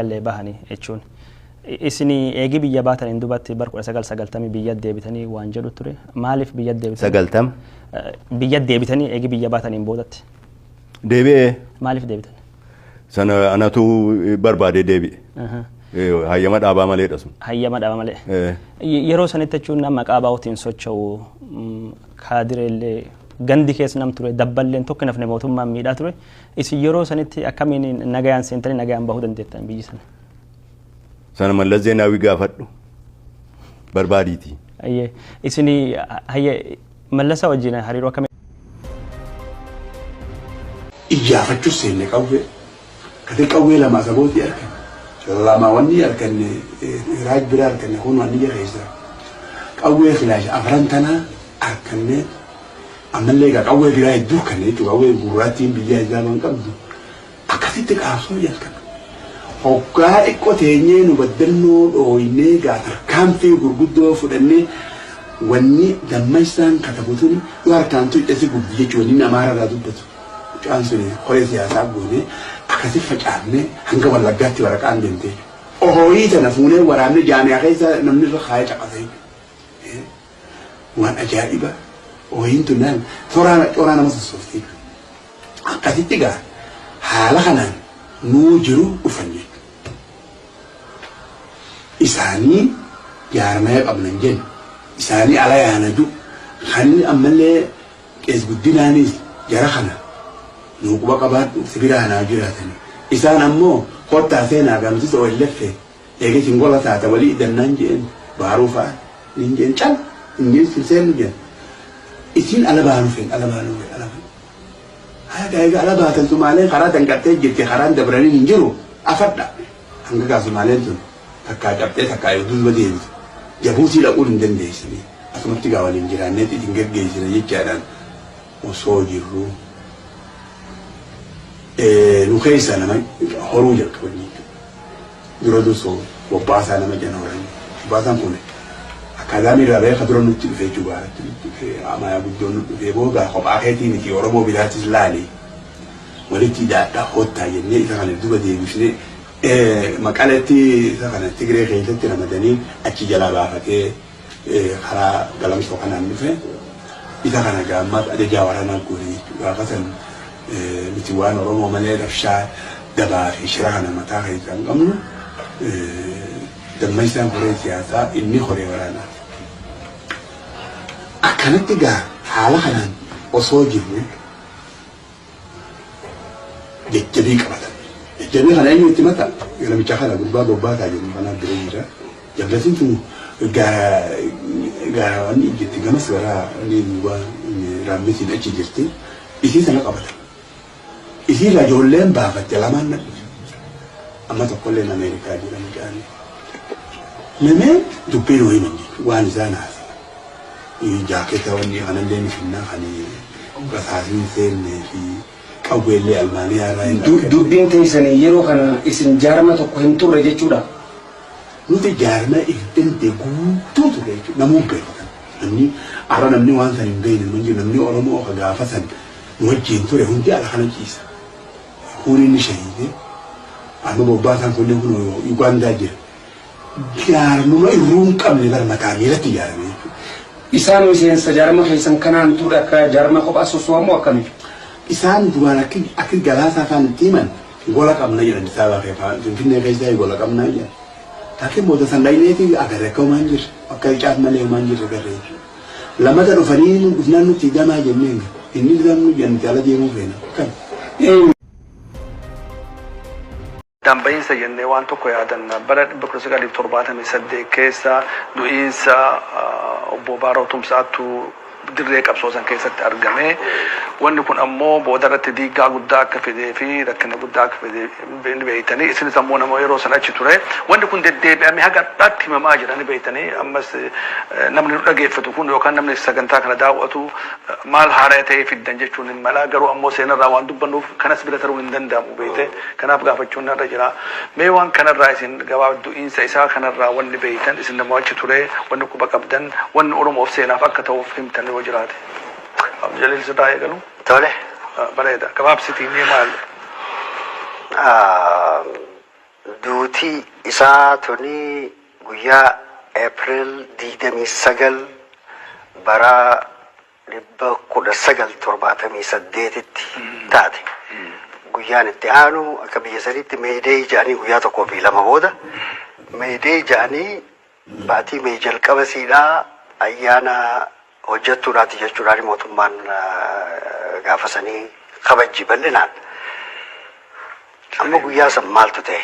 Biyyallee bahanii jechuun. Isin eegi biyya baataniin duubatti bara 1990 biyya deebitanii waan jedhu ture. Maaliif biyya deebitanii? 90. Biyya deebitanii eegi biyya baataniin boodatti. Deebi'ee. Maaliif deebitan? Sana anatu barbaadee deebi'e. Hayyama dhaabaa maleedha sun. Hayyama dhaabaa malee. Yeroo sanitti jechuun nama maqaa baa'uutiin socho'u kaadireellee gandi keessa nam ture, dabballeen tokko nafne mootummaan miidhaa ture. Isin yeroo sanitti akkamiin nagayaan seentanii nagayaan bahuu dandeettan biyyi sana? Sana Mallas Zeenaawii gaafadhu. Barbaadiiti. Isin Mallasa wajjin hariiroo akkamii? Iyyaafachuu seenne qawwee. Kati qawwee lama Asabootii arganne. Lama wanni arganne Raaj bira arganne kun wanni keessa. Qawwee filaash afran tanaa arganne, ammallee egaa qawwee biraa hedduu arganne jechuudha. Qawwee gurraattiin biyya isaa waan qabdu. Akkasitti qaabsoo jalqabe. Hoggaa xiqqoo teenyee nu baddannoo dhooynee gaa tarkaanfii gurguddoo fudhannee, wanni Dammaysaan katabu tuni yoo harkaan tuqxe si gubdi jechuudha, wanni inni Amaara irraa dubbatu. Mucaan suni koree siyaasaa goonee akkasi facaafnee hanga Wallaggaatti waraqaan deemte jechuudha. Ohooyii tana fuunee waraabnee jaamiyaa keessa namni irra kaayee caqase jechuudha. Waan ajaa'iba ooyiin tun naan toraa coraa nama sossoofte jechuudha. Akkasitti gaa haala kanaan nuu jiru dhufan jechuudha. Isaanii jaarmaya qabna hin jenne. Isaanii ala yaana ju. Kan inni ammallee Qees Guddinaanis jara kana nuu quba qabaadhu si biraa naa jiraatani. Isaan ammoo kottaa seenaa gaa nutis OLF eega isin gola taata walii idannaan je'een, Baaruu fa'a niin je'en, cal hin jeen sin seennu je'en. Isin ala baanu feen, ala baanu feen, ala baanu. Haya gaa eega ala baatan Sumaaleen karaa danqattee jirti, karaan dabraniin hin jiru, afadha. Hanga gaa Sumaaleen tun takkaa cabxee takkaa if duuba deebitu Jabuutii dhaquun hin dandeessanii. Asumatti gaa waliin jiraanneet isin geggeessina jechaadhaan osoo jirruu nu keessaa nama horuu jalqaban jechuudha. Dura dursoo Bobbaasaa nama jedhan horanii. Bobbaasaan kun akkaadaamii irraa bahee ka dura nutti dhufe jechuudha. Gaaratti nutti dhufe, Amaayaa guddoon nutti dhufe, booda kophaa keetii miti Oromoo biraatis laali. Walitti hidhaadhaa koottaa jennee isa kana duba deebifnee Maqaletti isa kana Tigree keessatti ramadanii achi jalaa baafatee karaa Galamsoo kanaan dhufe. Isa kana egaa ammaas ajajaa waraanaa goone jechuudha. Gaafa san nuti waan Oromoo malee rabshaa dabaa fi shira kana mataa keessaa hin qabnu. Dammaysaan koree siyaasaa, inni koree waraanaati. Akkanatti egaa haala kanaan osoo jirru jajjabii qabatan. Jajjabii kana eenyu itti mata? Namicha kana gurbaa Bobbaasaa jennu kanaaf bira jira. Jablatiin tun gaara gaara wanni jirti, gamas gara wanni duuba raammisiin achi jirti. Isii sana qabatan. Isii irraa ijoolleen baafatte lamaan na dhufe. Amma tokkolleen Ameerikaa jira mucaan. Namee dubbii nuu himan jechuudha waan isaan haasawan. Jaaketa wanni kanallee ni finnaa kan rasaasni hin seennee fi qawweellee Almaaniyaa irraa hin arganne. Dubbiin teessanii yeroo kana isin jaarma tokko hin turre jechuudha? Nuti jaarma if danda'e guutuu turre jechuudha. Namuu hin beeku kana. Namni har'a namni waan san hin beekne hin jiru. Namni Oromoo ka gaafa san nu wajjin ture hundi ala kana ciisa. Kuun inni shahiide. Amma Bobbaasaan kunneen kun Ugaandaa jira. Jaarmuma irruu hin qabne bar mataa miilatti ijaarame jechuudha. Isaan miseensa jaarma keessan kanaan turre, akka jaarma kophaa sosso'an moo akkami? Isaan duraan akki akki Galaasaa faan itti himan gola qabna jedhan, Addis Ababaa keessa Finfinnee keessaa gola qabna jedhan. Laakiin booda san dhayneeti agarre akka homaa hin jirre, akka caaf malee homaa hin jirre agarre jechuudha. Lamata dhufanii nu dhufnaan nutti hidamaa jenneen inni hidhamnu jedhan, nuti ala deemuu feena. Akkami? Addaan bahiinsa jennee waan tokko yaadanna. Bara 1978 keessa du'iinsa Obbo Baaroo Tumsaattu dirree qabsoo san keessatti argame. Wanni kun ammoo boodarratti diiggaa guddaa akka fidee fi rakkina guddaa akka fide ni beektanii. Isinis ammoo nama yeroo san achi ture. Wanni kun deddeebi'amee haga har'aatti himamaa jira, ni beektanii. Ammas namni nu dhageeffatu kun yookaan namni sagantaa kana daawwatu maal haaraya ta'ee fiddan jechuun hin mala. Garuu ammoo seenarraa waan dubbannuuf kanas bira taruun hin danda'amu beekte. Kanaaf gaafachuun narra jira. Mee waan kanarraa isin gabaa du'iinsa isaa kanarraa wanni beektan, isin nama achi ture, wanni quba qabdan, wanni Oromoof seenaaf akka ta'uuf himtan yoo jiraate. Abdujaliil, sirraa eegalu. Tole. Bareeda. Gabaabsitii mee maal? Duutii isaa tuni guyyaa April 29 bara 1978tti taate. Guyyaan itti aanu akka biyya saniitti May Day jedhanii, guyyaa tokkoo fi lama booda May Day jedhanii, baatii May jalqaba siidhaa ayyaana hojjettuudhaati jechuudhaan mootummaan gaafa sanii kabajji bal'inaan. Amma guyyaa san maaltu ta'e,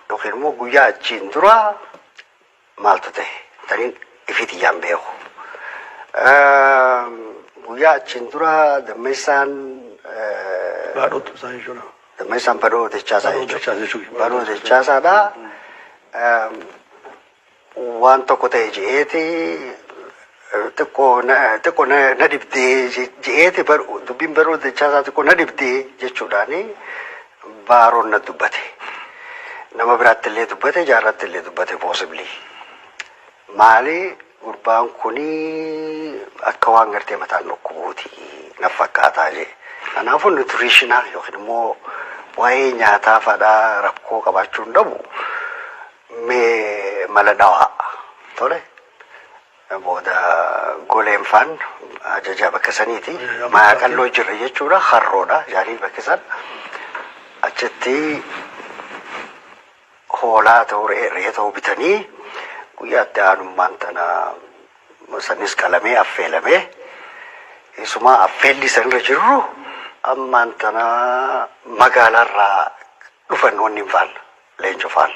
yookiin immoo guyyaa achiin dura maaltu ta'e, taniin ifiitiyyaan beeku. Guyyaa achiin dura Dammeessaan Baadhootu isaa jechuudha. Dammeessaan Badhoo Dachaasaa Badhoo jechuudha. Dachaasaa jechuudha. Badhoo Dachaasaadha. Waan tokko ta'e je'eeti, xiqqoo na dhibdee je'eeti, dubbiin Badhoo Dachaasaa xiqqoo na dhibdee jechuudhaani Baaroon na dubbate. Nama biraatti illee dubbate, jaarratti illee dubbate possibly. Maali, gurbaan kuni akka waan gartee mataan dhukkubuuti na fakkaataa jee. Kanaafuu nutrition yookiin immoo waa'ee nyaataa fadhaa rakkoo qabaachuu hin dhabu. Mee mala dhawaa tole. Booda goleen faan ajajaa bakka saniiti. Maayaa qalloo jirra jechuudha. Harroodha jaarii bakka san. Achitti hoolaa ta'uu, re'ee ta'uu bitanii, guyyaatti aanummaan tana sanis qalamee affeelamee, isuma affeelli sanirra jirru ammaan tana magaalaarraa dhufan wanni hin faan Leencoo faan.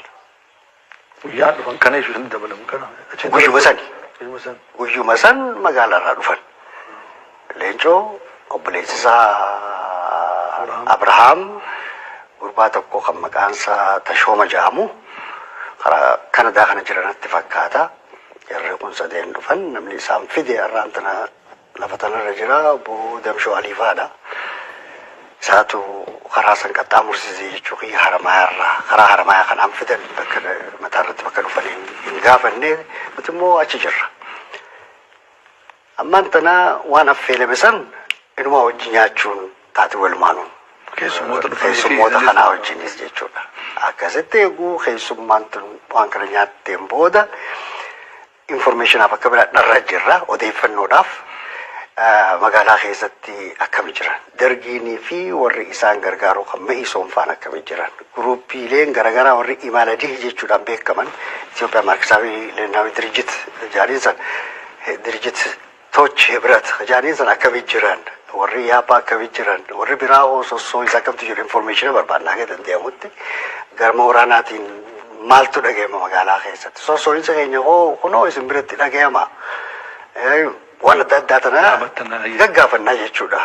Guyyaan dhufan kana jechuun dabalamu kana. Guyyuma sani. Guyyuma san. Guyyuma san magaalaarraa dhufan. Leencoo, obboleessi isaa Abrahaam, gurbaa tokko kan maqaan isaa Tashooma jedhamu karaa Kanadaa kana jiranatti fakkaata. Jarri kun sadeen dhufan. Namni isaan fide har'aan tana lafa tanarra jira, obbo Damshoo Aliifaadha. Isaatu karaa san qaxxaamursiise jechuu kiyya. Haramayaarraa karaa Haramayaa kanaan fidan. Bakka mataa irratti bakka dhufan hin gaafanne, nuti immoo achi jirra. Ammaan tana waan affeelame san inumaa wajji nyaachuun taate walumaanuun. Keessummoota dhufanii fi Keessummoota kanaa wajjinis jechuudha. Akkasitti eeguu keessummaan tun waan kana nyaatteen booda informationaaf akka biraa dharra jirra, odeeffannoodhaaf magaalaa keessatti akkami jiran, Dargiinii fi warri isaan gargaaru kan Ma'isoon faan akkami jiran, guruupiileen garaagaraa warri Imaaladii jechuudhaan beekaman, Itoophiyaa Maarkisaawi Leeninaዊ ድርጅት jaaniin san, ድርጅቶች ህብረት jaaniin san akkami jiran, warri Yaapaa akkami jiran, warri biraa hoo sossoo isaa akkamtu jiru, information barbaadna haga danda'amutti. Garma waraanaatiin maaltu dhaga'ama magaalaa keessatti, sossoo'insa keenya hoo kunoo isin biratti dhaga'ama, waan adda addaa tana gaggaafannaa jechuudha.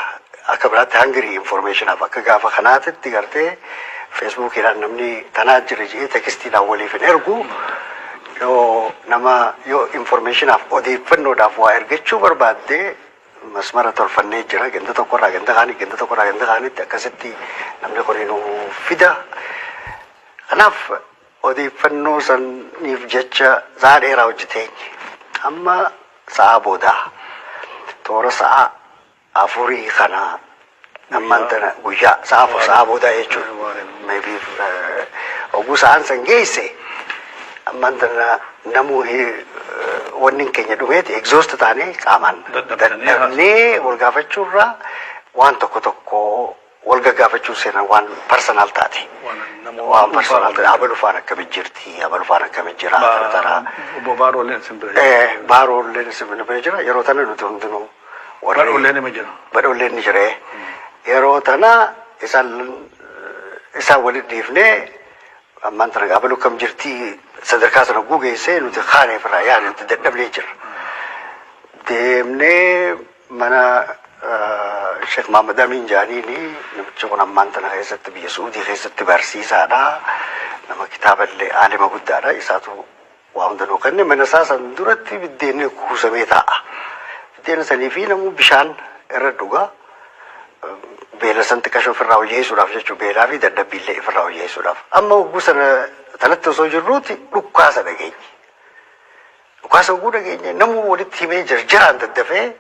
Akka biraatti hangirii informationaaf akka gaafa kanaatitti gartee Facebookiidhaan namni tanaa jira jedhee textiidhaan waliif hin ergu. Yoo nama yoo informationaaf, odeeffannoodhaaf waa ergachuu barbaadde, masmara tolfannee jira, ganda tokkorraa ganda kaanii, ganda tokkorraa ganda kaanitti akkasitti namni kun nu fida. Kanaaf odeeffannoo saniif jecha sa'a dheeraa hojjeteenye. Amma sa'a boodaa toora sa'a 4 kana ammaan tana guyyaa sa'a 4, sa'a boodaa jechuudha. Maybe oguu sa'aan san geesse ammaan tana namuu wanni keenya dhumeeti, exhaust taanee qaamaan dadhabnee wal gaafachuurraa waan tokko tokko wal gaggaafachuu seenan, waan personal taate. Waan personal taate, abalu faan akkami jirti, abalu faan akkami jira, tara tara. Obbo Baaroolleen isin bira. Baaroolleen isin bira jira. Yeroo tana nuti hundinuu warri Badhoolleen nima jira. Badhoolleen ni jira. Yeroo tana isaan walitti dhiifnee ammaan tana abalu kam jirti sadarkaa sana gugeessee nuti kaaneef irraa yaane, nuti dadhabnee jirra. Deemnee mana Sheekh Mahamad Amin jaaniini, namichi kun ammaan tana keessatti biyya Suudii keessatti barsiisaadha. Nama kitaaballee aalima guddaadha. Isaatu waa hunda nuu kenne. Mana isaa san duratti biddeenni kuusamee taa'a. Biddeena sanii fi namuu bishaan irra dhugaa. Beela san xiqqashoo ofirraa hojjeessuudhaaf jechuudha. Beelaa fi dadhabbiillee ofirraa hojjeessuudhaaf. Amma hogguu sana tanatti osoo jirruuti dhukkaasa dhageenye. Dhukaasa hogguu dhageenye namuu walitti himee jarjaraan daddafee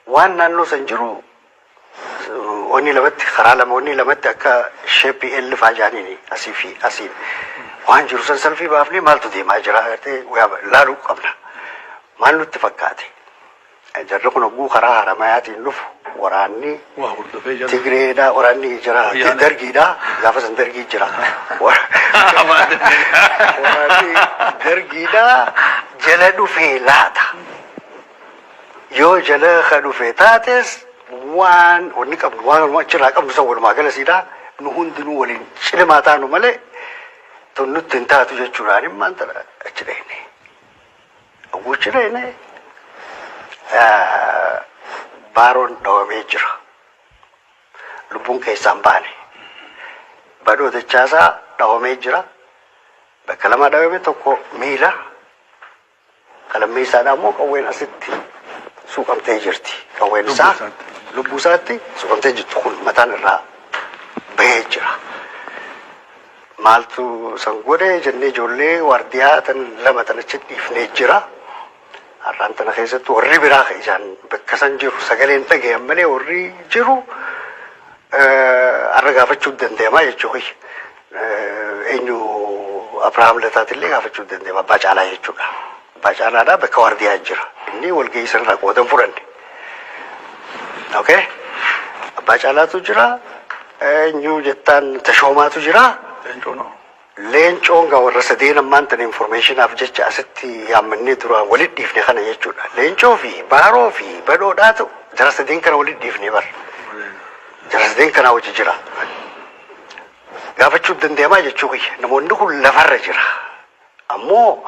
waan naannoo san jiru wanni lamatti, karaa lama, wanni lamatti akka shape L faa jaaniini asii fi asiin. Waan jiru san salfii baafnee maaltu deemaa jira agartee laaluu qabna. Maal nutti fakkaate? Jarri kun hogguu karaa Haramayaatiin dhufu waraanni Waa hordofee jira. Tigreedha, waraanni jira, Wayyaanee. Dargiidha, gaafa san Dargii jira. Waraanni Dargiidha jala dhufee laata. Yoo jala ka dhufe taates, waan wanni qabnu, waan achirraa qabnu san walumaa galasiidha. Nu hundinuu waliin cilimaa taanu malee tun nutti hin taatu jechuudhaan himmaan tana achi dhayne. Hogguu achi dhayne Baaroon dhawamee jira. Lubbuun keessaan baane. Badhoo Dachaasaa dhawamee jira. Bakka lama dhawame, tokko miila. Kalammeessaadhaa immoo qawween asitti suuqamtee jirti. Qawween isaa lubbuu isaatti suuqamtee jirtu kun mataan irraa bahee jira. Maaltu san godhe jennee ijoollee waardiyaa tan lama tan achi dhiifnee jira. Har'aan tana keessatti warri biraa kan isaan bakka san jiru sagaleen dhagayan malee warri jiru har'a gaafachuu danda'amaa jechuudha. Eenyu, Abrahaam Lataatillee gaafachuu danda'ama, Abbaa Caalaa jechuudha. Abbaa Caalaadhaa bakka waardiyaa jira. Inni walgahii sanarraa qoodan fudhanne. Okay. Abbaa Caalaatu jira. Eenyu jettaan, Tashoomaatu jira. Leencoo. Leencoon gaa warra sadeen ammaan tana informationaaf jecha asitti yaammannee duraan walit dhiifne kana jechuudha. Leencoo fi Baaroo fi Badhoodhaatu jara sadeen kana walit dhiifne bar. Jara sadeen kanaa wajji jira. Gaafachuu danda'amaa jechuu kiyya. Namoonni kun lafarra jira. Ammoo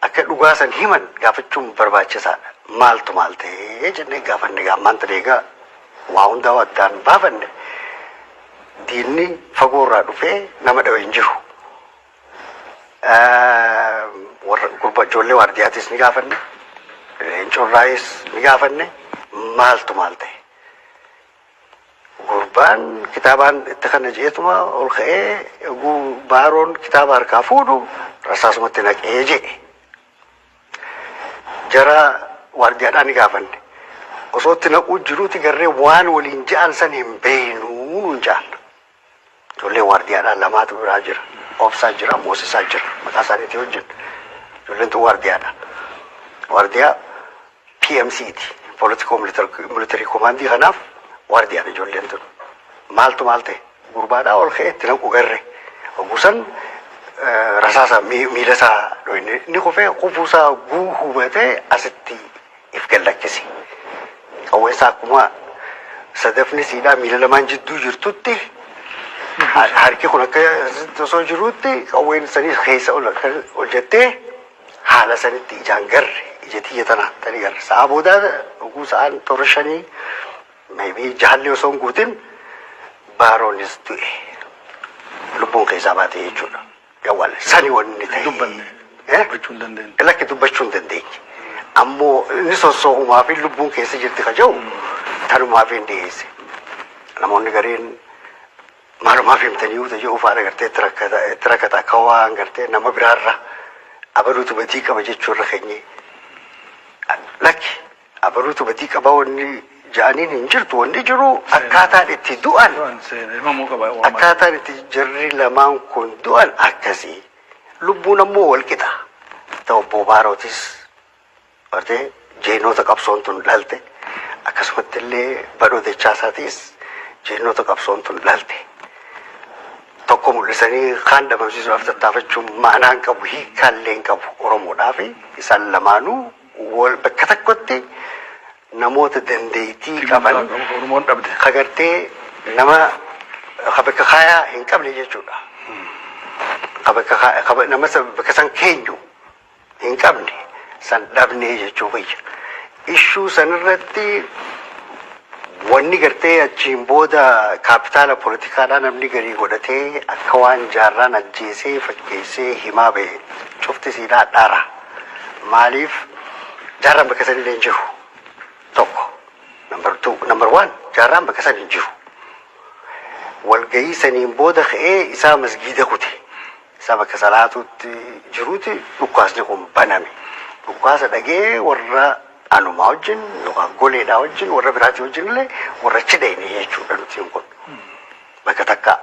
akka dhugaa san himan gaafachuun barbaachisaadha. Maaltu maal ta'ee jennee gaafanne, gaammaan tana egaa waa hundaa addaan baafanne, diinni fagoorraa dhufee nama dhawe hin jiru. Warra gurba ijoollee waardiyaatis ni gaafanne. Leencorraayis ni gaafanne. Maaltu maal ta'e? Gurbaan kitaabaan itti kana jeetuma ol ka'ee oguu Baaroon kitaaba harkaa fuudhu rasaasumatti naqee jedhe. Jara waardiyaadhaan ni gaafanne. Osoo itti naquu jiruuti garree waan waliin ja'an san hin beeynuu nuun ja'an. Ijoolleen waardiyaadhaan lamaatu biraa jira. Obsaa jira, Moosisaa jira. Maqaa isaaniitii wajjin. Ijoolleen tun waardiyaadha. Waardiyaa PMCti. Political Military Commandii kanaaf waardiyaadha ijoolleen tun. Maaltu maal ta'e? Gurbaadhaa ol ka'ee itti naqu garre. Ogusan rasaasa miila isaa dhoyne, inni kufee kufuusaa guu hubatee asitti if gallakkise. Qawwee isaa akkuma sadafni siidhaa miila lamaan jidduu jirtutti, harki kun akka osoo jirutti, qawween sanii keessa ol akka ol jettee haala sanitti ijaan garre, ija tiyya tana tani garre. Sa'a boodaa oguu sa'aan toora 5, maybe jahallee osoo hin guutin, Baaroonis du'e. Lubbuun keessaa baate jechuudha. Yawwal sani wanni ta'e. Dubbanne. Eh? Dubbachuu hin dandeenye. Lakki, dubbachuu hin dandeenye. Ammoo inni sossoohumaa fi lubbuun keessa jirti ka jiru tanumaaf hin dhiyeesse. Namoonni gariin maalumaaf himtanii yoo ta'e ufaadha gartee itti rakkata akka waan gartee nama biraarra abaluutu badii qaba jechuurra keenye. Lakki, abaluutu badii qaba wanni ja'aniin hin jirtu. Wanni jiru akkaataan itti du'an Du'an seenaa himamuu qaba. Akkaataan itti jarri lamaan kun du'an akkasii. Lubbuun ammoo wal qixa. Ta'u obbo Baarootis bartee jeenota qabsoon tun dhalte, akkasumatti illee Badhoo Dachaasaatiis jeenota qabsoon tun dhalte. Tokko mul'isanii kaan dhabamsiisuudhaaf tattaafachuun ma'anaa hin qabu, hiikkaallee hin qabu Oromoodhaaf. Isaan lamaanuu wal bakka tokkotti namoota dandeettii qaban Oromoon dhabde. Kagartee nama ka bakka kaayaa hin qabne jechuudha. Ka bakka nama bakka san keenyu hin qabne san dhabne jechuu kiyya. Ishuu sanirratti wanni gartee achiin booda kaapitaala poolitikaadhaa namni garii godhatee akka waan Jaarraan ajjeesee fakkeessee himaa bahe cufti siidhaa dhaara. Maaliif, Jaarraan bakka sanillee hin jiru. Tokko. Number two, number one, Jaarraan bakka san hin jiru. Walgahii saniin booda ka'ee isaa masgiida kute. Isaa bakka salaatuutti jiruuti dhukkaasni kun baname. Dhukkaasa dhagee warra anumaa wajjin yookaan goleedhaa wajjin, warra biraatii wajjin illee warra achi dhayne jechuudha nuti kun. Bakka takka.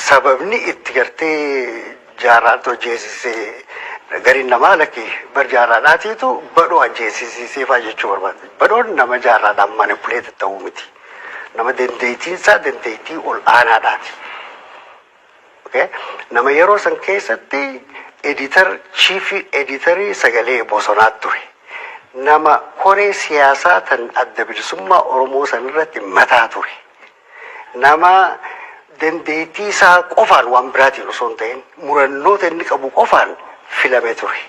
Sababa Sababni itti gartee Jaarraatu ajjeesise, gariin namaa lakki bar Jaarraadhaatiitu Badhoo ajjeesisisee fa'aa jechuu barbaada. Badhoon nama Jaarraadhaan manipulate ta'uu miti. Nama dandeettiin isaa dandeettii ol aanaadhaati. Okay? Nama yeroo san keessatti editor, chief editorii Sagalee Bosonaa ture. Nama koree siyaasaa tan Adda Bilisummaa Oromoo san irratti mataa ture. Nama dandeettii isaa qofaan, waan biraatiin osoo hin ta'in, murannoota inni qabu qofaan filame ture.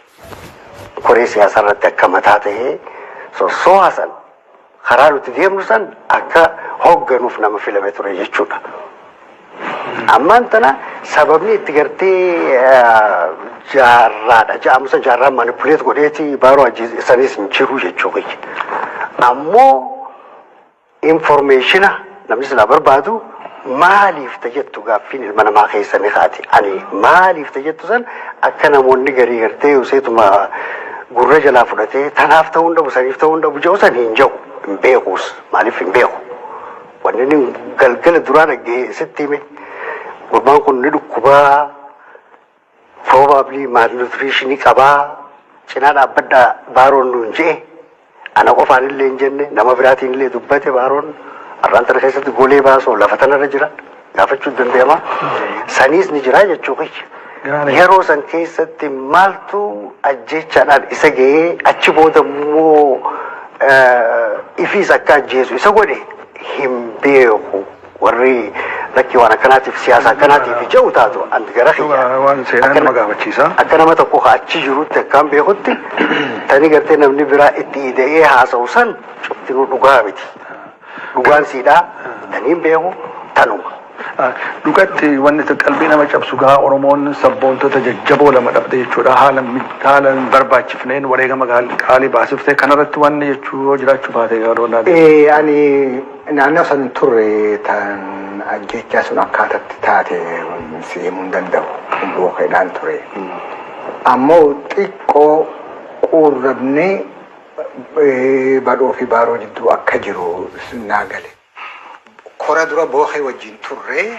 Koree siyaasaa irratti akka mataa ta'ee sossoohaa san, karaa nuti deemnu san akka hoogganuuf nama filame ture jechuudha. Ammaan tana sababni itti gartee Jaarraadha ja'amsa Jaarraan manipulate godheeti Baaroo ajjeesanis hin jiru jechuu kiyya. Ammoo informationa namni silaa barbaadu, maaliif tajettu gaaffiin ilma namaa keessa ni kaati. Ani maaliif tajettu san akka namoonni garii gartee useetuma gurra jalaa fudhatee tanaaf ta'uu hin dhabu, saniif ta'uu hin dhabu jedhu san hin jedhu, hin beekuus, maaliif hin beeku. Wanni inni galgala duraa dhaggee sitti hime, gurbaan kun ni dhukkubaa, probably malnutrition qabaa, cinaa dhaabbadhaa Baaroon nuun je'e. Ana qofaan illee hin jenne, nama biraatiin illee dubbate. Baaroon har'aan tana keessatti golee baasoo lafa tanarra jira, gaafachuu danda'ama. Saniis ni jira jechuu kiyya. Yeroo san keessatti maaltu ajjechaadhaan isa ga'ee, achi booda immoo ifiis akka ajjeesu isa godhe hin beeku. Warri lakkii waan akkanaatiif, siyaasa akkanaatiif jedhu taatu, anti gara kiyya. Waan seenaa nama gaafachiisa. Akka nama tokko ka achi jirutti, akkaan beekutti, tani gartee namni biraa itti ida'ee haasa'u san cuftinuu dhugaa miti. Dhugaan siidhaa taniin beeku tanuma. Dhugatti wanni qalbii nama cabsu gaa Oromoon sabboontota jajjaboo lama dhabde jechuudha. Haala hin barbaachifneen wareegama qaalii baasiftee kanarratti wanni jechuu yoo jiraachuu baate garuu laale. Ani naannoo san turre, tan ajjechaa sun akkaatatti taate si himuu hin danda'u. Bookeedhaan ture. Ammoo xiqqoo quurrabnee Badhoo fi Baaroo jidduu akka jiru naa gale. Kora dura Bookee wajjin turre,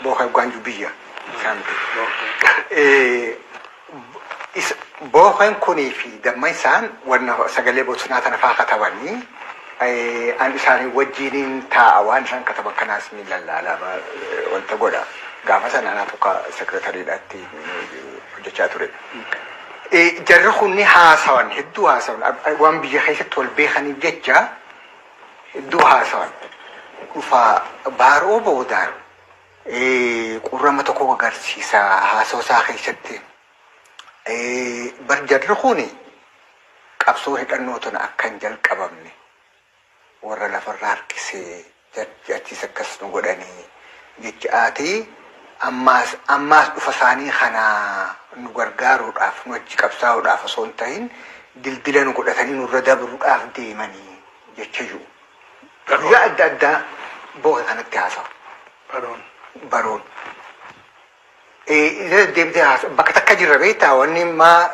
Bookee Gaanjuu biyya isaaniiti. Bookeen kunii fi damma isaan wanna Sagalee Bosonaa tana faa katabanii, an isaanii wajjiniin taa'a, waan isaan kataban kanaas ni lallaala, wanta godha. Gaafa sana anaatu akka sekretariidhaatti hojjechaa ture. Jarri kun ni haasawan, hedduu haasawan, waan biyya keessatti wal beekaniif jecha hedduu haasawan. Dhufaa Baaroo boodaan qurrama tokko agarsiisa haasoo isaa keessatti. Bar jarri kun qabsoo hidhannoo tana akka hin jalqabamne warra lafarraa harkisee achiis akkas nu godhanii jecha'aatii, ammaas ammaas dhufa isaanii kana nu gargaaruudhaaf, nu achi qabsaa'uudhaaf osoo hin ta'in, dildila nu godhatanii nurra dabruudhaaf deemanii jecha jiru. Guyyaa adda addaa Booke kanatti haasawa. Baroon. Baroon. Deebitee haasa bakka takka jirra, beektaa, wanni immaa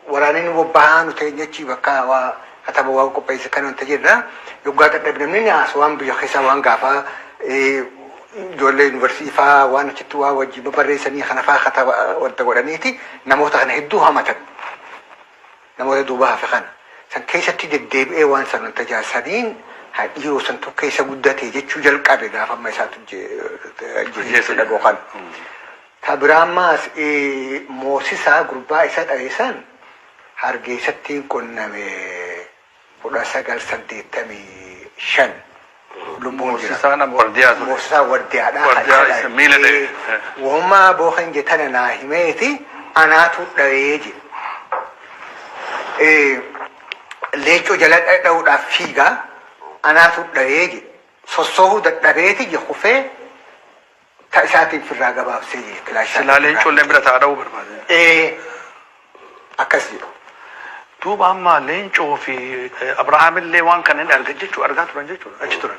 waraanni nu bobba'aa nu ta'e jechi bakka waa kataba waa qopheesse kan wanta jirra. Yoggaa dadhabne namni ni haasa, waan biyya keessaa, waan gaafa ijoollee yuunivarsiitii faa waan achitti waa wajjin babarreessanii kana faa kataba wanta godhaniiti namoota kana hedduu hamatan. Namoota duuba hafe kana. San keessatti deddeebi'ee waan san wanta jaarsaniin dhiiroo santu keessa guddate jechuu jalqabe gaafa amma isaatu ajjeese dhagoo kana. Ta biraa ammaas Moosisaa gurbaa isa dhahe san Hargeessatti qunname 1985, lubbuun jira. Moosisaa nama Wardiyaa ture. Moosisaa Wardiyaadha. Wardiyaa isa miila dha'e. Womaa Bookan jetana naa himeeti, anaatu dhahee jedhe. Leecoo jala dha'uudhaaf fiigaa, anaatu dhahee jedhe. Sossoohuu dadhabeeti je, kufee ta isaatiin firraa gabaabsee je kilaashaa. Silaa Leencoollee bira taa'aa dha'uu barbaade. Akkas jedhu. Duuba amma Leencoo fi Abrahaamillee waan kana hin argan jechuu, argaa turan jechuudha, achi turan.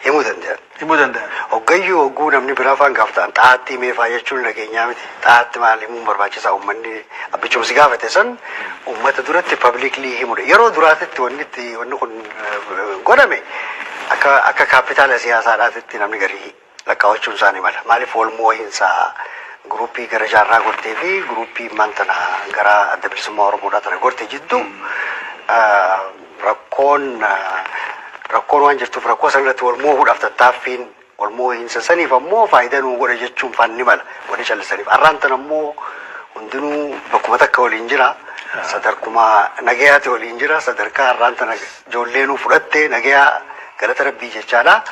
Himuu danda'an. Himuu danda'an. Hoggayyuu hogguu namni biraa faan gaafatan xaatti himee faa jechuun nageenyaa miti. Xaatti maal himuun barbaachisaa? Uummanni abbichumsi gaafate san uummata duratti publicly himudha. Yeroo duraatitti wanni itti wanni kun godhame akka kaapitaala siyaasaadhaatitti namni garii Lakkaawwachuun isaanii mala. Maaliif wal moo'insa guruppii gara Jaarraa gortee fi guruppii maantana gara Adda Bilisummaa Oromoodhaa tana gorte jidduu rakkoon waan jirtuuf, rakkoo sana irratti wal moo'uudhaaf tattaaffiin wal moo'insa saniif ammoo faayidaa nuu godha jechuun faan ni mala wanni callisaniif. Arraan tan ammoo hundinuu bakkuma takka waliin jira. Sadarkuma nagayaati waliin jira. Sadarkaa har'aan tana ijoolleenuu fudhatte nagayaa, galata Rabbii jechaadha.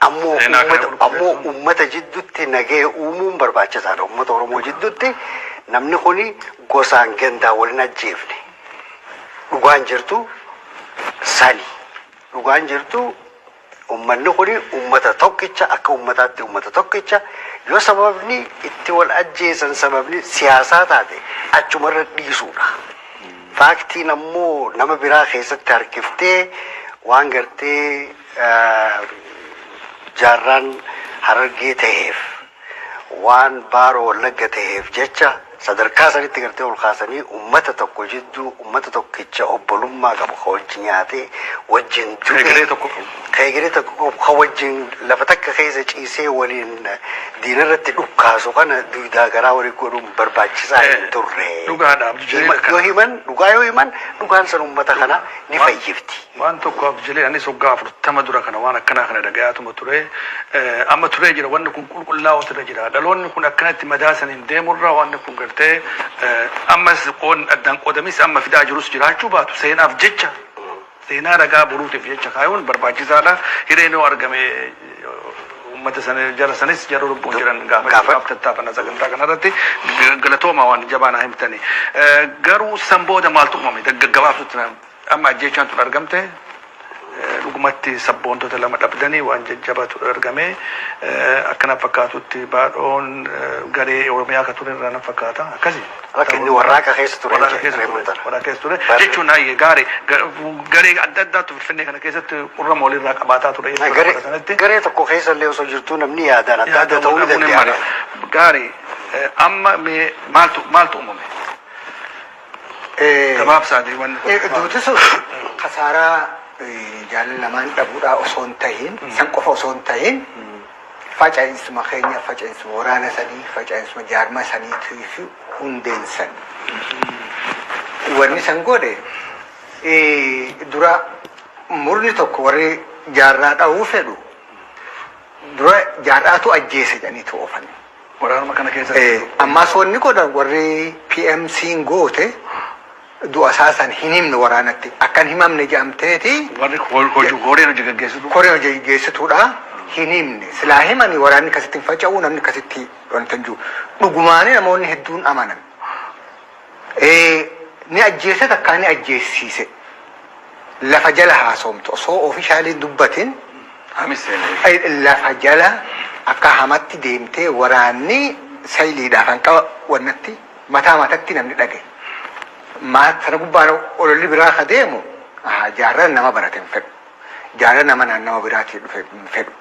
Ammoo ammoo uummata jidduutti nagaya uumuun barbaachisaadha. Uummata Oromoo jidduutti namni kuni gosaan gandaa waliin ajjeefne. Dhugaan jirtu sani. Dhugaan jirtu uummanni kuni uummata tokkicha, akka uummataatti uummata tokkicha. Yoo sababni itti wal ajjeesan sababni siyaasaa taate, achumarra dhiisuudha. Faaktiin ammoo nama biraa keessatti harkiftee waan gartee Jaarraan Harargee ta'eef, waan Baaroo Wallagga ta'eef jecha sadarkaa sanitti gartee ol kaasanii uummata tokko jidduu, uummata tokkicha obbolummaa qabu, ka wajjin nyaatee wajjin du'e, Egeree tokko qabu. Ka egeree tokko qabu, ka wajjin lafa takka keessa ciisee waliin diinarratti dhukkaasu kana duudaa garaa walii godhuun barbaachisaa hin turre. Dhugaadha, Abdul Jaliil. Yoo himan dhugaa, yoo himan dhugaan san uummata kana ni fayyifti. Waan tokko, Abdul Jaliil, anis waggaa 40 dura kana waan akkanaa kana dhagayaatuma ture. Amma turee jira, wanni kun qulqullaa'utu irra jira. Dhaloonni kun akkanatti madaa saniin deemurra wanni kun gartee ammas addaan qoodamis amma fidaa jirus jiraachuu baatu, seenaaf jecha, seenaa ragaa boruutiif jecha kaayuun barbaachisaadha. Hireen yoo argame uummata sana, jara sanis, jara lubbuun jiran gaafachuudhaaf tattaafanna sagantaa kanarratti. Galatooma, waan jabaa naa himtani. Garuu san booda maaltu uumame? Gaggabaabsutti amma ajjeechaan tun argamte, dhugumatti sabboontota lama dhabdanii, waan jajjabaatu argame. Akkana fakkaatutti Baadhoon garee Oromiyaa ka ture irraa na fakkaata, akkasi. Akka inni warraaqa keessa ture. Warraaqa keessa ture. Warraaqa keessa ture. Jechuun hayyee gaarii garee adda addaatu Finfinnee kana keessatti qurrama walirraa qabaataa ture jechuudha sanatti. Garee tokko keessa illee osoo jirtuu namni yaadaan adda adda ta'uu ni danda'a. Gaarii, amma mee maaltu uumame? Gabaabsaati wanni kun. Duuti sun kasaaraa jaalala lamaan dhabuudhaa osoo hin tahin, san qofa osoo hin tahin, faca'insuma keenya, faca'insuma waraana sanii, faca'insuma jaarma saniitii fi hundeen san. Wanni san godhe dura murni tokko warri Jaarraa dha'uu fedhu dura Jaarraatu ajjeese jedhaniitu oofan. Waraanuma kana keessatti. Ammaas wanni godhan warri PMC'n goote du'a isaa san hin himne waraanatti. Akkan himamne jedhamteeti. Warri hojii koreen hojii gaggeessitu. Koreen hojii gaggeessituudha hin himne. Silaa himanii waraanni akkasitti hin faca'u, namni akkasitti wanta hin jiru. Dhugumaanii namoonni hedduun amanan. Ni ajjeese takkaa ni ajjeessiise. Lafa jala haasomtu osoo officially dubbatin lafa jala akka hamatti deemtee waraanni sayiliidhaaf hanqa wannatti mataa matatti namni dhage. Maa sana gubbaan ololli biraa ka deemu Jaarraan nama barate hin fedhu. Jaarraan nama naannawa biraatii dhufe hin fedhu.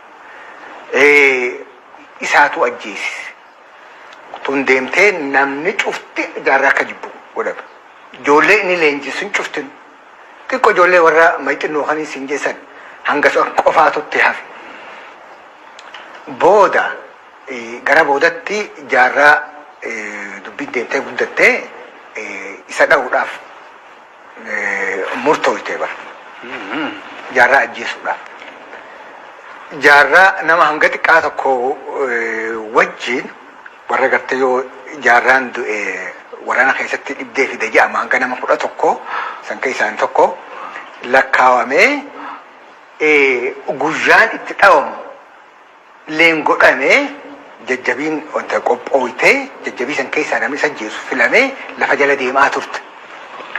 Isaatu ajjeesise. Tun deemtee namni cufti Jaarraa akka jibbu godhame. Ijoollee inni leenjisun cuftin xiqqoo ijoollee warra mayxinnoo kan isin jeessan hanga sun qofaatutti hafe. Booda gara boodatti Jaarraa dubbiin deemtee guddattee isa dha'uudhaaf murtooyte bara. Jaarraa ajjeesuudhaaf. Jaarraa nama hanga xiqqaa tokko wajjin warra gartee yoo Jaarraan du'e waraana keessatti dhibdee fide jedhama, hanga nama 11 san keessaan tokko lakkaawamee guyyaan itti dhawamu leen godhamee, jajjabiin wanta qophooytee, jajjabii san keessaa namni isa ajjeesu filamee lafa jala deemaa turte.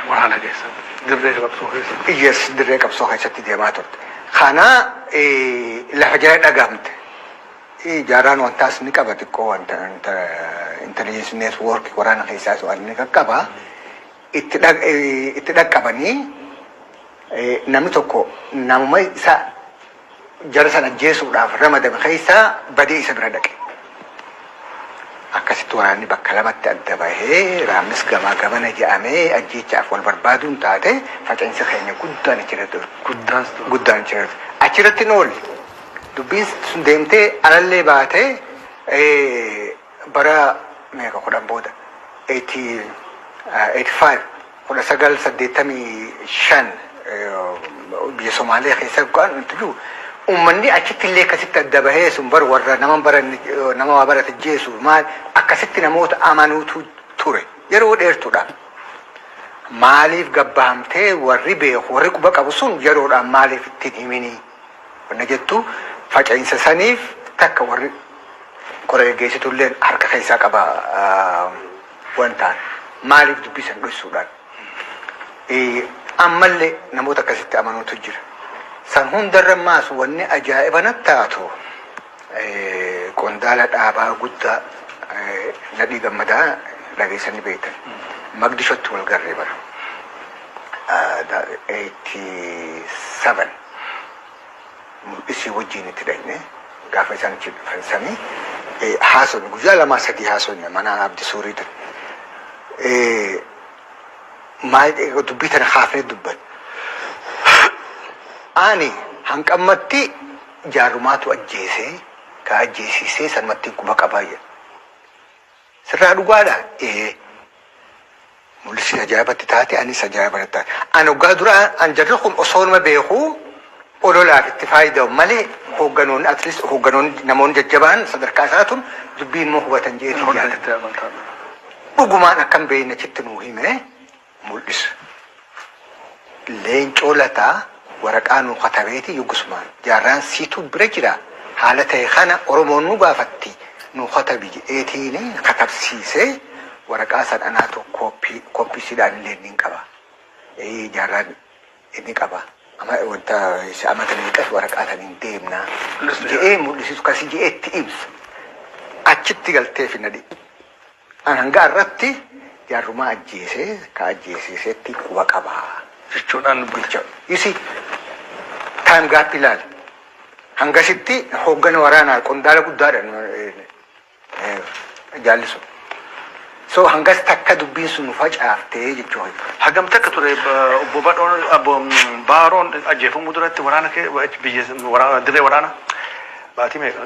Waraana keessatti. Dirree qabsoo keessatti. Yes, dirree qabsoo keessatti deemaa turte. Kana lafa jala dhagamte. Jaarraan wantaas ni qaba, xiqqoo wanta intelligence network waraana keessaas waan ni qaqqaba. Itti dhaqqabanii namni tokko namuma isa jara sana ajjeesuudhaaf ramadame keessaa badee isa bira dhaqe. Akkasitti waraanni bakka lamatti adda bahee, raammis gamaa gamana je'amee ajjeechaaf wal barbaaduun taate, faca'insa keenya guddaan achirratti Guddaan guddaan achirratti. Achirratti hin oolle. Dubbiin sun deemtee alallee baatee bara meeqa 10 booda, 85, 1985, biyya Somaaliyaa keessa kan nuti jiru uummanni achitti illee akkasitti adda bahee sun bar warra nama baranne, nama waa barate jeesu maal akkasitti namoota amanuutu ture yeroo dheertuudha. Maaliif gabbaamtee warri beeku, warri quba qabu sun yeroodhaan maaliif ittiin himinii? Wanna jettu faca'insa saniif takka warri kora geggeessitu illee harka keessaa qaba wantaan maaliif dubbisan dhoksuudhaan. Ammallee namoota akkasitti amanuutu jira. San hundarra maas wanni ajaa'iba natti taatu qondaala dhaabaa guddaa Nadhii Gammadaa dhageessanii beektan. Magdishotti wal garree bara 87 Mul'isii wajjin itti dhaqne. Gaafa isaan achi dhufan sanii haasofne, guyyaa lamaa sadii haasofne mana Abdi Suurii ture. Maal dubbii tana kaafnee dubbanne. Ani hanqammatti jaarumaatu ajjeesee ka ajjeesisee sanumatti quba qabaa jedha. Sirraa dhugaadha? Ee. Mul'isni ajaa'ibatti taate, anis ajaa'ibatti taate. Ani waggaa dura an jarri kun osoo nama beekuu ololaaf itti fayyadamu malee hoogganoonni, at least hoogganoonni, namoonni jajjabaan sadarkaa isaa tun dubbii immoo hubatan jeetii yaada. Dhugumaan akkam beekne achitti nuu hime mul'isa. Leencoo Lataa waraqaa nuu katabeeti yuggusumaan jaarraan siitu bira jira, haala ta'e kana Oromoon nu gaafatti, nuu katabi jedheetiin katabsiisee waraqaa san anaatu kooppii kooppisiidhaan illee ni qaba. Jaarraan inni qaba. Ama wanta amata meeqas waraqaa saniin deemna jedhee mul'isisu kasi jedhee itti ibsa. Achitti galtee fi nadhi. An hanga irratti jaarrumaa ajjeesee ka ajjeesisetti quba qabaa. Jechuudhaan dubbate. You see, time gap ilaali. Hangasitti hooggana waraanaa qondaala guddaadha jaallisu. So hangas takka dubbiin sun facaaftee jechuudha. Hagam takka ture obbo Badhoon, obbo Baaroon ajjeefamuu duratti waraana kee biyya waraana dirree waraana baatii meeqa?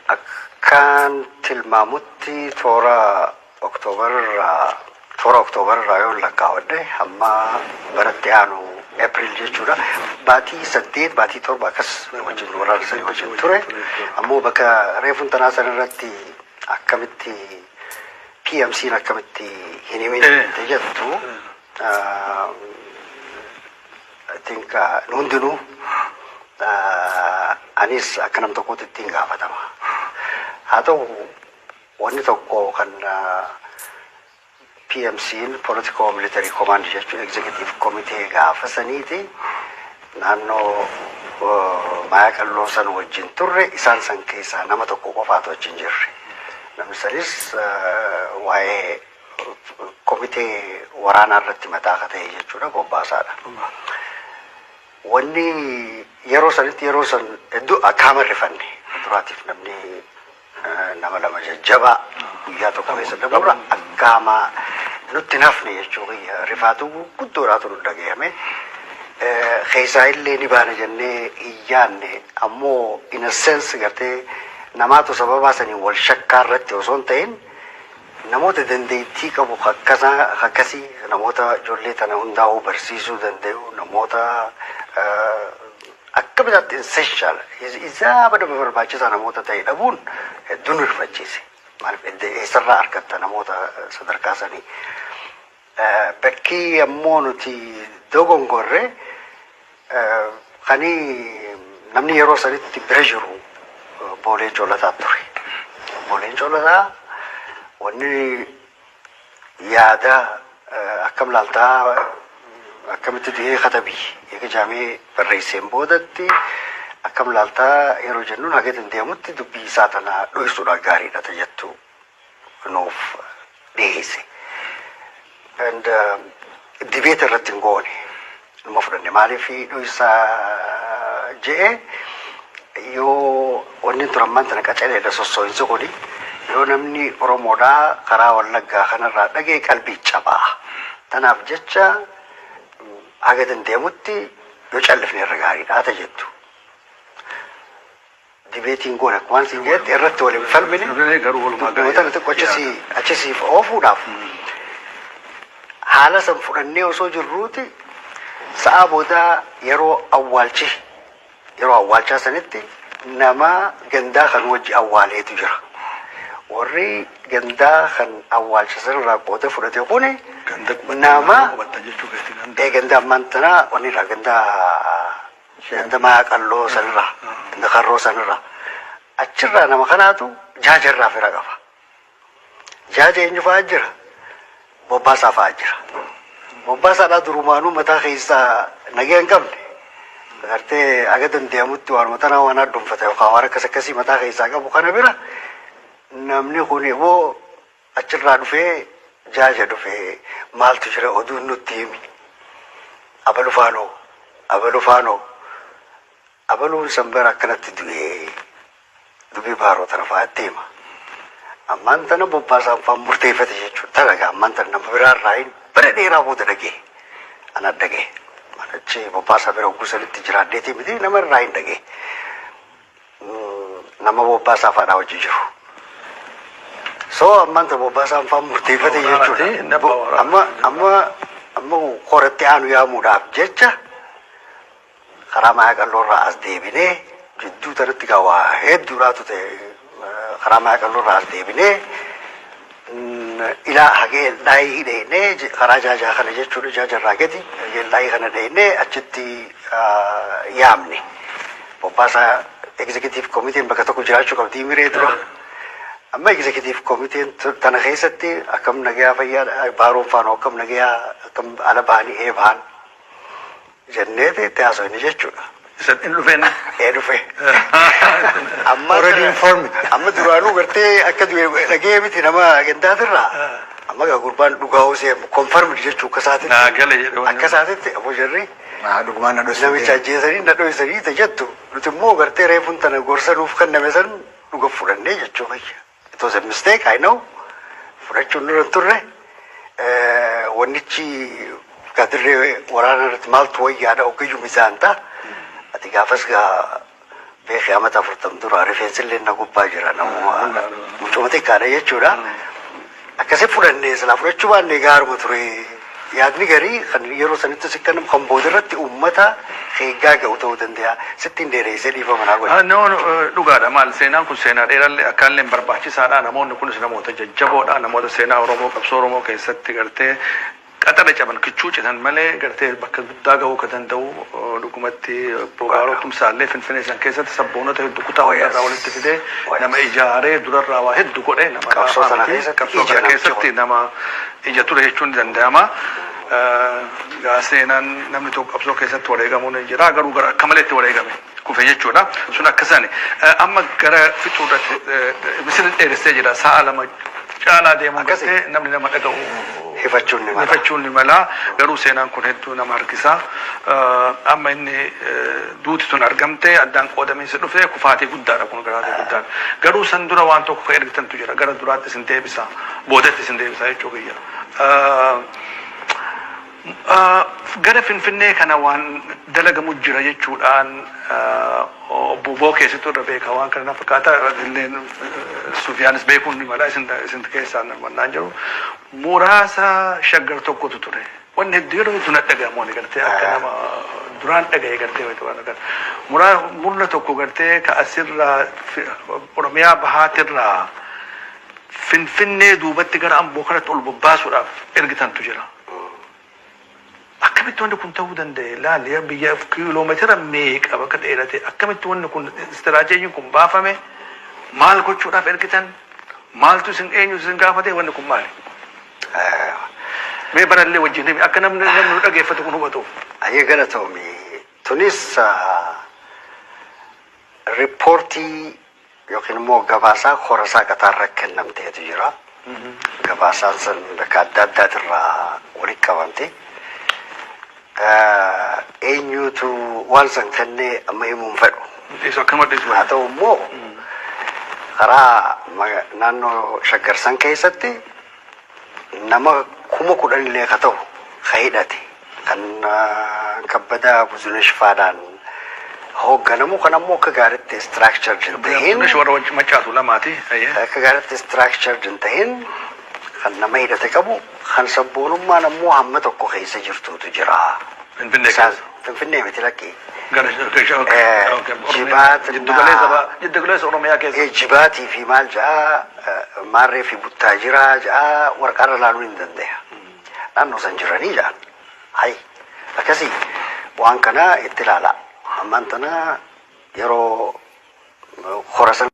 Akkaan tilmaamutti toora Oktoobar irraa yoo lakkaawwadhe hamma baratti aanu April jechuudha. Baatii 8, baatii 7 akkas wajjin waraana sanii wajjin ture. Ammoo bakka reefuun tanaa san irratti akkamitti PMC'n akkamitti hin himin jettu, I think hundinuu anis akka nam tokkootti ittiin gaafatama. Haa ta'u, wanni tokko kan PMC'n, Political Military Command jechuun Executive Committee gaafa saniiti, naannoo Maayaa Qalloo san wajjin turre, isaan san keessaa nama tokko qofaatu wajjin jirre. Namni sanis waa'ee komitee waraanaa irratti mataa akka ta'e jechuudha, bobbaasaadha. Wanni yeroo sanitti yeroo san hedduu akka rifanne duraatiif namni nama lama jajjabaa guyyaa tokko keessa dabarra akka hamaa nutti hin hafne jechuu kiyya, rifaatu guddoodhaatu nu dhagahame. Keessaa illee ni baana jennee hin yaadne. Ammoo in a sense gartee namaatu sababaa saniin wal shakkaa irratti osoo hin ta'in, namoota dandeettii qabu akkasii, namoota ijoollee tana hundaa'uu barsiisuu danda'u, namoota akka bitaatti essential isaa bada barbaachisaa namoota ta'e dhabuun hedduu nu rifachiise. Maaliif, eessarraa argatta namoota sadarkaa sanii? Bakki ammoo nuti dogongorre kani namni yeroo sanitti bira jiru Boolee Coolataa ture. Booleen Coolataa wanni yaada akkam laaltaa akkamitti du'ee katabii eega jaamee barreesseen boodatti akkam laaltaa yeroo jennuun haga danda'amutti dubbii isaa tana dhohisuudhaan gaariidha jettu nuuf dhiyeesse. And debate irratti hin goone. Numa fudhanne. Maaliif dhohisaa je'e, yoo wanni turan ammaan tana qacaleedha sossoo'insi kuni, yoo namni Oromoodhaa karaa Wallaggaa kanarraa dhagee qalbii cabaa. Tanaaf jecha haga danda'amutti yoo callifne irra gaariidha haa jettu. Debateiin goone akkuma siin jette irratti waliin falmine. Garuu walumaa Dubbii tana xiqqoo achisiif oofuudhaaf haala san fudhannee osoo jirruuti, sa'a boodaa yeroo awwaalchi, yeroo awwaalchaa sanitti nama gandaa kan wajji awwaaleetu jira. Warri gandaa kan awwaalcha sanirraa qooda fudhate kuni nama Qubatta jechuu keetti ganda. Ee, ganda ammaan tana wanirraa, ganda Mayaa Qalloo sanirraa, ganda Karroo sanirraa, achirraa nama kanaatu Jaajarraa fira qaba. Jaaja eenyu fa'aa jira? Bobbaasaa fa'aa jira. Bobbaasaadhaa durumaanuu mataa keessaa nagaya hin qabne. Agartee, aga danda'amutti waanuma tanaa waan addunfata yookaan waan akkas akkasii mataa keessaa qabu kana bira namni kun immoo achirraa dhufee Jaaja dhufee, "Maaltu jira? Oduun nutti himi. Abalu faanoo, abalu faanoo, abaluun sanbara akkanatti du'ee," dubbii Baaroo tana fa'aa itti hima. Ammaan tana Bobbaasaan fa'aan murteeffate jechuudha. Tana gaa ammaan tana nama biraarraa hin bara dheeraa booda dhagee. Ana dhagee. Achi Bobbaasaa bira hogguu sanitti jiraadheetii miti, nama irraa hin dhagee. Nama Bobbaasaa fa'aadhaa hojii jiru. So ammaan tana Bobbaasaan fa'aan murteeffate jechuudha. Amma qoratti aanu yaamuudhaaf jecha karaa Mayaa Qalloorraa as deebinee, jidduu tanatti gaa waa hedduudhaatu ta'e, karaa Mayaa Qalloorraa as deebinee ilaa hagee Eldaayii dheeynee, karaa Jaajaa kana jechuudha, Jaajarraa gadi hagee Eldaayii kana dheeynee achitti yaamne. Bobbaasaa executive committeen bakka tokko jiraachuu qabdi miree dura. Amma executive committeen tana keessatti, "Akkam, nagayaa, fayyaa? Baaroon faanoo akkam, nagayaa, akkam ala bahanii ee bahan?" jenneeti itti haasofne jechuudha. Isa inni dhufeen. Ee, dhufe. Amma Already informed. Amma duraanuu gartee akka du'e dhagee miti nama gandaatirraa. Amma gaa gurbaan dhugaa hosee confirmed jechuu akka isaatitti. Naa gale jedhe wanni. Akka isaatitti aboo jarri Maa dhugumaan na dhoksite. namicha ajjeesanii na dhoksanii ita jettu, nuti immoo gartee reefuun tana gorsa nuuf kenname san dhuga fudhannee jechuu kiyya. It was a mistake, I know. Fudhachuun nurra hin turre. Wannichi gadirree waraana irratti maaltu wayyaadha ogeyyuu mizaanta. Ati gaafas gaa beekee, amata 40 dura rifeensi illee na gubbaa jira, namuma mucuma xiqqaadha jechuudha. Akkasii fudhannee silaa fudhachuu baannee gaaruma ture. Yaadni garii kan yeroo sanitti si kennamu kan booda irratti uummata eeggaa ga'u ta'uu danda'a. Sittiin dheereessee, dhiifama naa godhe. No, no, dhugaadha. Maal, seenaan kun seenaa dheerallee akkaallee barbaachisaadha. Namoonni kunis namoota jajjaboodha. Namoota seenaa Oromoo, qabsoo Oromoo keessatti gartee qaxara caban, kichuu citan malee gartee bakka guddaa gahuu ka danda'u. Dhugumatti Baaroo Tumsaallee Finfinnee san keessatti sabboonota hedduu kutaa hundarraa walitti fidee nama ijaaree durarraa waa hedduu godhe, nama Qabsoo laafaa sana miti. keessatti Qabsoo ija kana namtichi keessatti nama ija ture jechuun ni danda'ama. Gaa seenaan namni tokko qabsoo keessatti wareegamuun ni jira, garuu gara akka maleetti wareegame kufe jechuudha. Sun akkasani. Amma gara fixuudhaatti misirri dheeressee jira, sa'a 2 caalaa deemuun Akkasi. gartee namni nama dhaga'u Hifachuun ni mala. Hifachuun ni mala, garuu seenaan kun hedduu nama harkisa. Amma inni duuti tun argamte, addaan qoodamiinsi dhufe, kufaatii guddaadha kun, garaatii guddaadha. Garuu san dura waan tokko ka ergitantu jira, gara duraatti isin deebisa, boodatti isin deebisa jechuu kiyya. Gara Finfinnee kana waan dalagamu jira jechuudhaan obbo Bookeessitu irra beeka waan kana na fakkaata, illeen Sufiyaanis beekuun ni mala, isin keessaa mannaan jiru. Muraasa Shaggar tokkotu ture. Wanni hedduu yeroo hedduu na dhagahamu ani gartee akka nama duraan dhagaye gartee wayita waan akkana. Murna tokko gartee ka asirraa Oromiyaa bahaatirraa Finfinnee duubatti gara Amboo kanatti ol bobbaasuudhaaf ergitantu jira. Akkamitti wanni kun ta'uu danda'e? Laali, biyya kiiloomeetira meeqa bakka dheerate, akkamitti wanni kun, istiraateejiin kun baafame? Maal gochuudhaaf ergitan? Maaltu isin, eenyu isin gaafate? Wanni kun maali? Mee barallee wajjin himi, akka namni nu dhageeffatu kun hubatuuf. Ayyee, galatoomi. Tunis riippoortii yookiin immoo gabaasaa korasaa qataarra kennamteetu jira. Gabaasaan san bakka adda addaatirraa walitti qabamte. Eenyutu waan san kennee amma himuun fedhu. Dhiisu, akkanuma dhiisu. Haa ta'u immoo karaa naannoo Shaggarsan keessatti nama 10,000 illee ka ta'u ka hidhate kan Kabbadaa Buzunesh faadhaan Hoogganamu kan ammoo akka gaariitti structured hin tahin. Kunis warra macaatu lamaati. Akka gaariitti structured hin tahin, kan nama hidhate qabu, kan sabboonummaan ammoo hamma tokko keessa jirtuutu jira. Finfinnee keessa. Finfinnee miti, lakkii. Gara Jibaat jiddugaleessa Oromiyaa keessa. Jibaatii fi maal ja'a, maarree fi buttaajiraa ja'a, warqaarra laaluu hin dandeenya. Naannoo san jiranii ja'a. Hayi, akkasii waan kana itti ilaala. Ammaan tana yeroo hora san